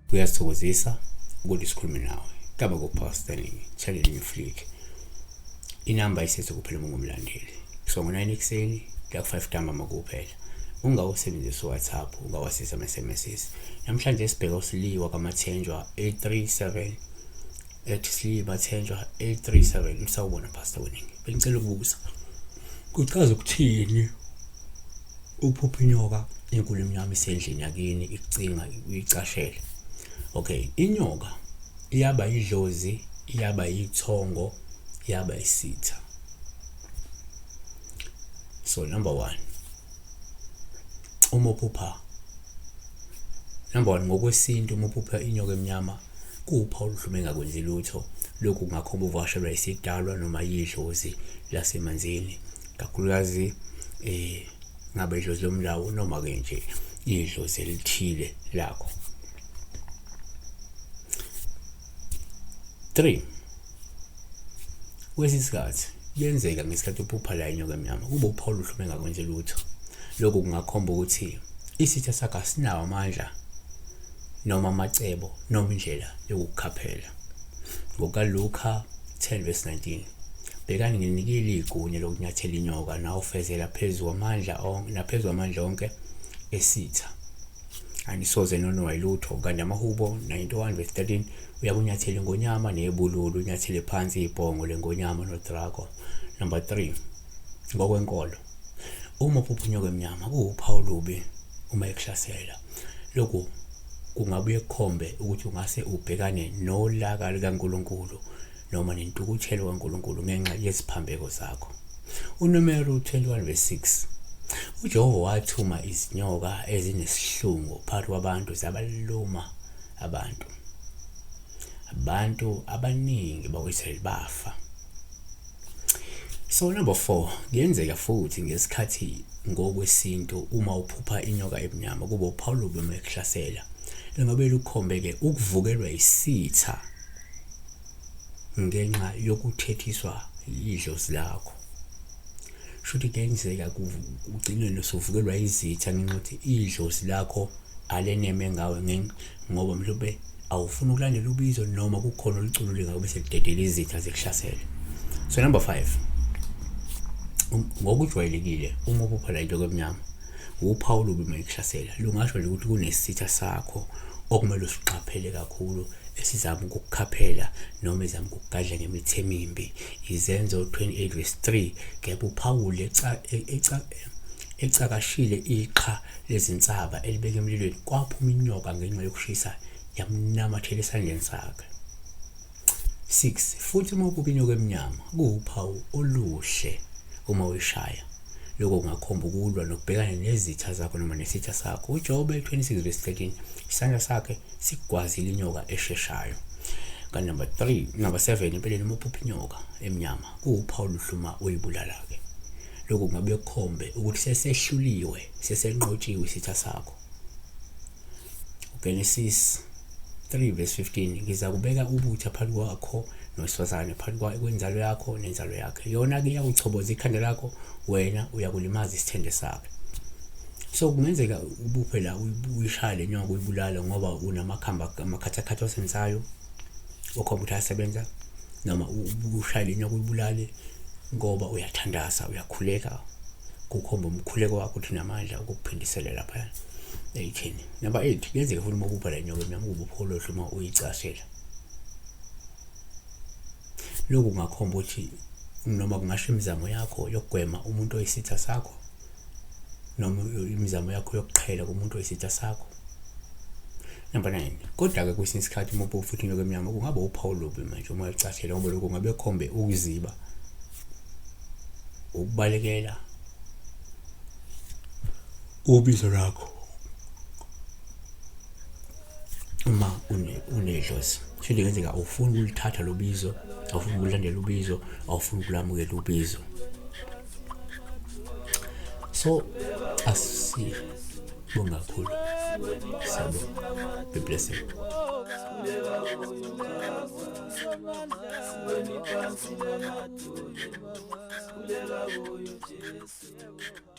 Kuyasithokozisa ukuthi sikhulume nawe. Kaba kuPastor Channel New Flick. Inamba isethe kuphela uma ungumlandeli. So ngo-9 ekuseni kuya ku-5 ntambama kuphela. Ungawusebenzisi uWhatsApp, ungawasisi ama-SMSs. Namhlanje sibheka uSiliwa kaMathenjwa 837 ethi Siliwa Mathenjwa 837. Sawubona Pastor Weningi. Bengicela ukubuza. Kuchaza ukuthini ukuphupha inyoka enkulu emnyama isendlini yakini ikucinga uyicashele? Okay, inyoka iyaba idlozi, iyaba ithongo, iyaba isitha. So number 1, uma uphupha, number 1 ngokwesintu, uma uphupha inyoka emnyama kuwuphawu oluhle engakwenzi lutho. Lokhu kungakhomba uvakashelwa isidalwa noma yidlozi lasemanzini, kakhulukazi ngabe idlozi lomlawo noma ke nje idlozi elithile lakho. 3, kwesinye isikhathi kuyenzeka ngesikhathi uphupha la inyoka emnyama kube uphawu oluhle uma engakwenzi lutho. Lokhu kungakhomba ukuthi isitha sakho asinawo amandla noma amacebo noma indlela yokukukhaphela. NgokukaLuka 10 verse 19, bhekani nginikile igunya lokunyathela inyoka nawufezela phezu kwamandla onke naphezu kwamandla onke esitha, anisoze nonwa yilutho. Kanti amaHubo 91 verse 13, uyakunyathela ingonyama nebululu, unyathele phansi ibhongo lengonyama nodrako. Number 3, ngokwenkolo, uma uphupha inyoka emnyama kuwuphawu olubi uma ekuhlasela. Lokhu kungabuye kukhombe ukuthi ungase ubhekane nolaka likaNkulunkulu noma nentukuthelo kaNkulunkulu ngenxa yeziphambeko zakho. UNumeru 21 verse 6, uJehova wathuma izinyoka ezinesihlungu phakathi kwabantu zabaluma abantu. Abantu abaningi bakwa-Israyeli bafa. So number 4, kuyenzeka futhi ngesikhathi ngokwesintu uma uphupha inyoka emnyama kuba uphawu olubi uma ekuhlasela. Lingabe lukhombe-ke ukuvukelwa isitha ngenxa yokuthethiswa yidlozi lakho. Shuthi kuyenzeka ugcine nosuvukelwa izitha ngenxa yokuthi idlozi lakho aleneme ngawe, ngoba mhlawumbe awufuni ukulandela ubizo noma kukhona oluculule ngabe selidedela izitha zikuhlasele. So number 5, ngokujwayelekile uma uphupha la inyoka emnyama uphawu olubi uma ikuhlasela, lungasho nje ukuthi kunesitha sakho okumele usiqaphele kakhulu esizama ukukukhaphela noma ezama ukukugadla ngemithi emimbi. Izenzo 28 verse 3, kepha uPhawuli ecakashile iqha lezinsaba elibeka emlilweni, kwaphuma inyoka ngenxa yokushisa yamnamathela esandleni sakhe. 6, futhi uma uphupha inyoka emnyama kuwuphawu oluhle uma uyishaya. Lokho kungakhomba ukulwa nokubhekana nezitha zakho noma nesitha sakho. UJobe 26 verse 13, isandla sakhe sigwazile inyoka esheshayo. Kanti number 3, number 7, empeleni uma uphupha inyoka emnyama kuwuphawu oluhle uma uyibulala-ke. Lokhu kungabe kukhombe ukuthi sesehluliwe, sesenqotshiwe isitha sakho. uGenesis 3 verse 15, ngizakubeka ubutha phakathi kwakho nowesifazane, phakathi kwenzalo yakho nenzalo yakhe, yona-ke iyakuchoboza ikhanda lakho, wena uyakulimaza isithende sakhe. So kungenzeka ubuphe la uyishaya le nyoka uyibulale ngoba unamakhamba amakhathakhatha osenzayo okhomba ukuthi ayasebenza, noma ushaye le nyoka uyibulale ngoba uyathandaza, uyakhuleka, kukhomba umkhuleko wakho ukuthi unamandla ukukuphindisela lapha eyitheni. Number 8, kuyenzeka futhi uma ubupha le nyoka emnyama kuba upholohle uma uyicashela. Lokhu kungakhomba ukuthi noma kungasho imizamo yakho yokugwema umuntu oyisitha sakho, noma imizamo yakho yokuqhela kumuntu oyisitha sakho. Number 9, kodwa-ke kwesinye isikhathi uma uphupha futhi inyoka emnyama kungaba uphawu olubi manje uma ulicashela, ngoba lokhu kungabe kukhombe ukuziba, ukubalekela ubizo lwakho uma unedlozi. Shuthi kungenzeka awufuni ukulithatha lo bizo, awufuni ukulandela ubizo, awufuni ukulamukela ubizo. So asibonga kakhulu, siyabonga. Be blessed. Thembeka kuyo Jesu.